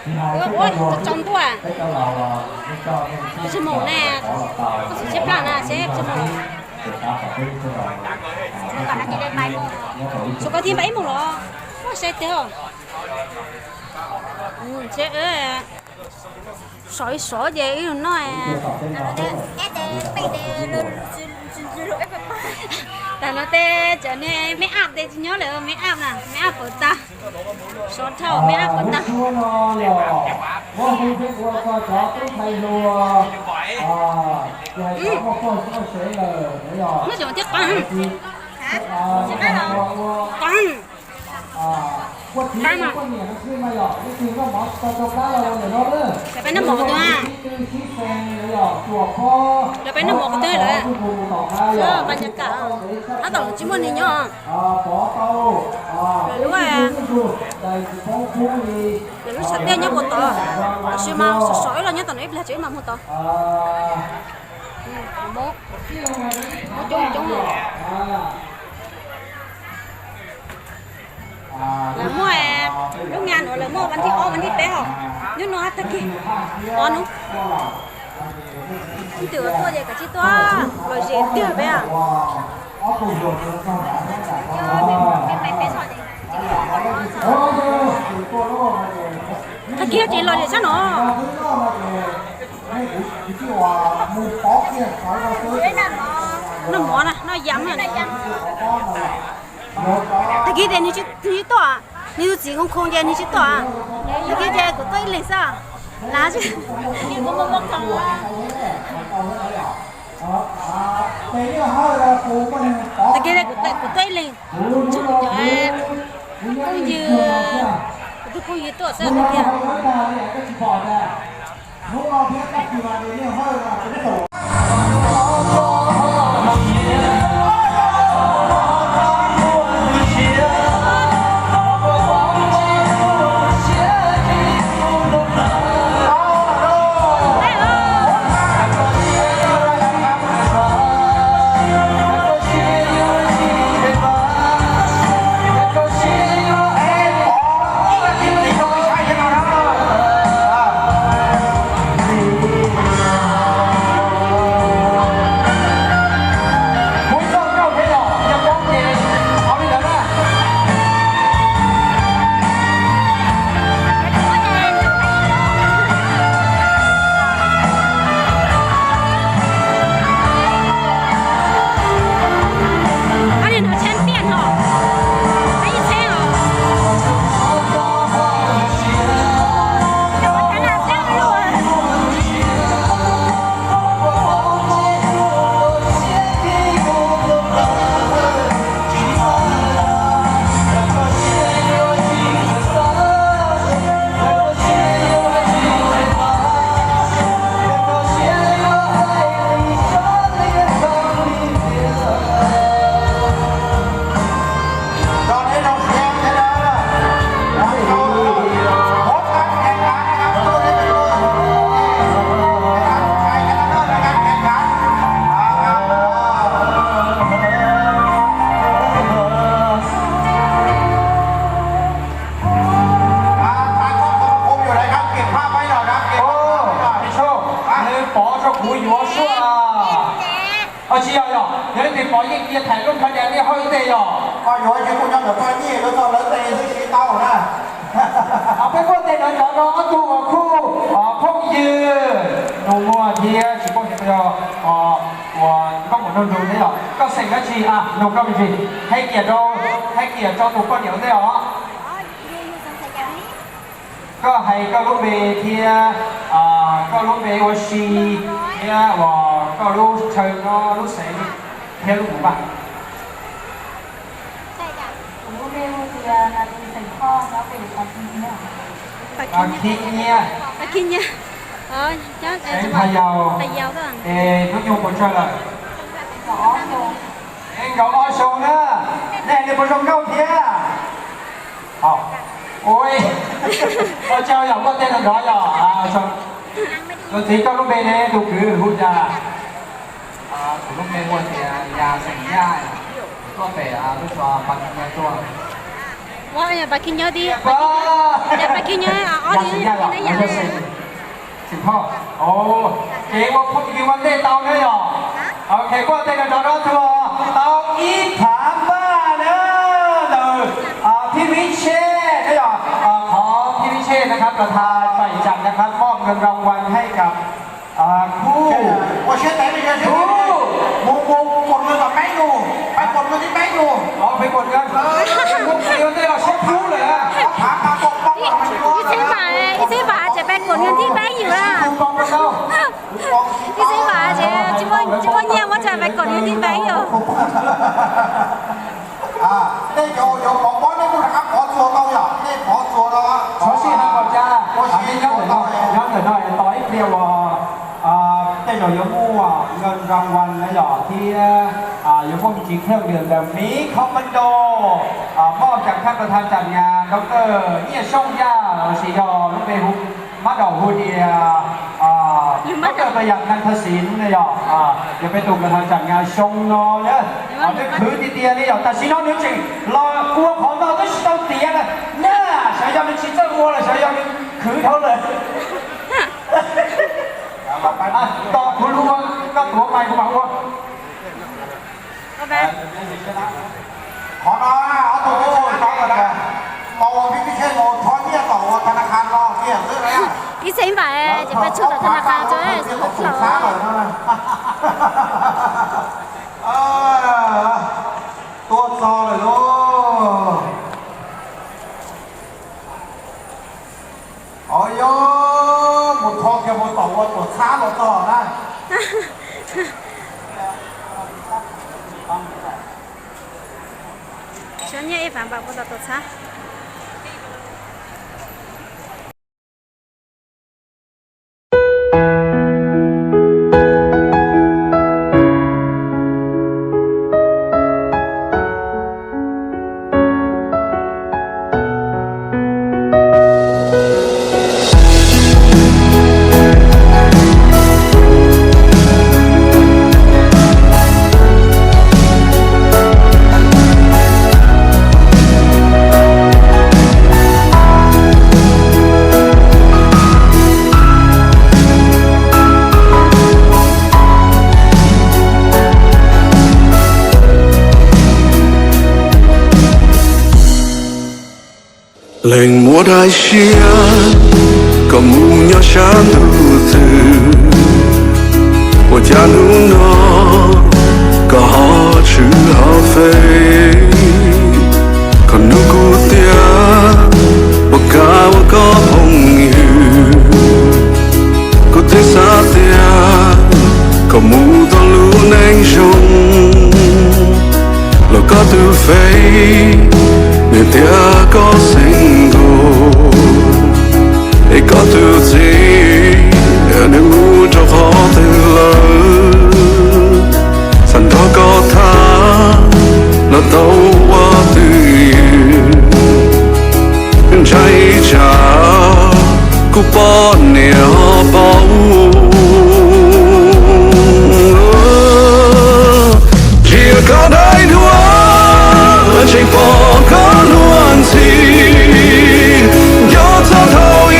Ua ua tsaus ntuj, peb tsis mus ne, koj tsis siab plaj na seb peb tsis mus. Tshuav koj thiab npaj ib mus los, ua saib tiag. Sov ib sov ces wb noj. Tag no tej cov niag make up tej tsis nyob lawm, make up na, make up pov tag. Sov dhau, make up pov tag. Muab cov thiab qab. Qab. Qab mas. Lawv peb noj mov qhov twg a? Lawv peb noj mov qhov twg lawm? Qab nyob kam, tab tom tsis muaj neeg nyob. Lawv lub, lawv lub xav tiaj nyob puag tod, tab sis mas sov sov ib los nyob tom no ib pliag tsev ib mam mus tod. Muab coob coob. Lawv muaj lub nga nuav lawv muaj vas thib ob vas thib peb os. Hnub no tag kis ob hnub. Leej twg tuaj ces kav tsij tuaj, lom zem tiag peb. Tag kis ces lom zem sab no. Noj mov na, noj yam na. Tag kis ces nws tsis tuaj, nws tus txiv khoom khoom ces nws tsis tuaj. Tag kis ces kuv tuaj ib leeg xwb. Lav tsis. Tag kis kuv tuaj ib leeg, tshuav kuv cov phooj ywg, kuv tus phooj ywg tuaj xwb tag kis. Nws pov rau kuv yuav suab. Tsis yog, yog, yog leej twg pov yeej cia thaim lub kha das nej hauj ib teg yog. Peb muaj tes no cov no ob tug uas kuj phooj ywg nus muag thiab tsis paub hais tias uas nkauj mus nug nrug thiab yog koj xeem dab tsi, nug koj me ntsis, hais kiam rau, hais kiam rau tus poj niam ua ntej os. Koj hais koj lub npe thiab, koj lub npe ua si thiab uas koj lub chaw no lub xeem thiab lub mus npaj. Khib Nyiaj, xeev Pha Yau, es hnub nyoog puas tsawg lawm? Nkaum ob xyoos na. Nej hais tias puas zoo nkauj thiab? Ua tsaug yog muaj tej no nrov yog. Tus txiv koj lub npe ne, tus kwv hu cas? Kuv lub npe hu tias Yaj, xeem Yaj, tuaj pem lub zos Pas Kis Nyas tuaj. Ua yog pas khib nyob tib, pas khib nyob ob li ne yom. Ces ua phooj ywg ua ntej tau na yom. Ok, kuv tej no rau rau tuaj tau ib phav npaj na, ntawm Phib Vib Tshej na yom. Thov Phib Vib Tshejนะครับ ประธานฝ่ายจัดนะครับ มอบเงินรางวัลให้กับ Ua siab ntev li, mus mus kod nws tom peb yus, peb kod nws thib peb yus. Peb kod nws, ib txhiab vam, ib txhiab vam ces peb kod nws thib peb yus na. Ib txhiab vam ces tsis muaj nyiaj muab tso, peb kod nws thib peb yus. Nej cov uas yuav pov pob nej kuj rov qab pov txuas tau yom, nej pov txuas no. Xov xwm no kom cas, nyob ntawm no, nyob ntawm no tos ib pliag uas tej zaum yuav muaj เงินรางวัล na yom, thiab yuav muaj มีชิงเพิ่มเงิน ntawm หมีคอมมานโด มอบจากท่านประธานจัดงาน ดอกเตอร์ เยี่ยมช่องย่า los sis yog lub npe hu, mab daum hu tias ดอกเตอร์ ประหยัด นันทศิลป์ na yom. Yog peb tus ประธานจัดงาน xyoo no na, nws khwv tiag tiag li yom. Tam sim no nws tseem los ua qhov no twb tsis tau tiav na, xyov yog nws tsis txawj ua los xyov yog nws khwv dhau lawm. Tos kuv lus, koj tuav mais kuv mam ua. Qhov no ob tug twb tsis tau tau lawm, mus ua pib pib khej mus thov nyiaj tom ua thas nas khas los kiag xwb na. Ib txhiab vam ces peb tshuaj tom thas nas khas tso. Tuaj txog lawm lauj. Au yog, mus thov kiag mus tom ua tuam txhab los txog na. Tshuav nyiaj ib phav npam puas tau tuam txhab. Leej muaj daim siab kom mus nyob sab ntuj twg, ua cas hnub no koj ho tshwm ho fej, koj nug kuv tias puas kam ua koj phooj ywg. Kuv twb xav tias koj mus tau lub neej zoo, los koj tus fev nws tias koj single, es koj tus txiv nws mus rau qhov twg lawm. Xav nrog koj tham los tau ua twj ywm, ntshai tsam kuv poj niam ho paub. Ntsia koj daim duab tseem pom koj luag ntxhi, nco txog thaum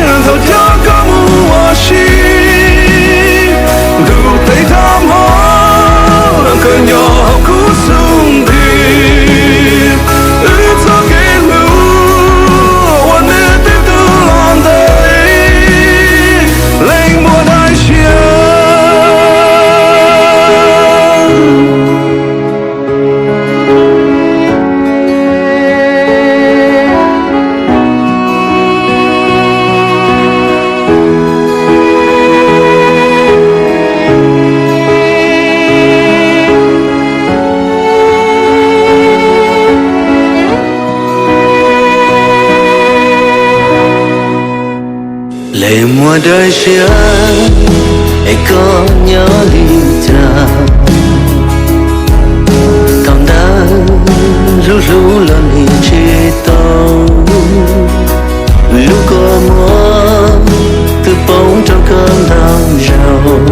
ub thaum coj koj mus ua si. Ntuj teb thab hmo koj nyob hauv kuv xub ntiag, wb txoj kev hlub ua nws twb tu los ntev, leej muaj daim siab. Leej muaj daim siab es koj nyob li cas, thaum ntawd hlub hlub los nim tsis tau, lub kua muag twb poob rau koj ntau zaus.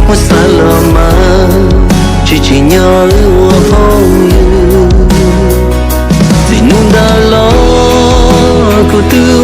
Muab xav los mas tsis tsim nyog wb ua phooj ywg, Tus twg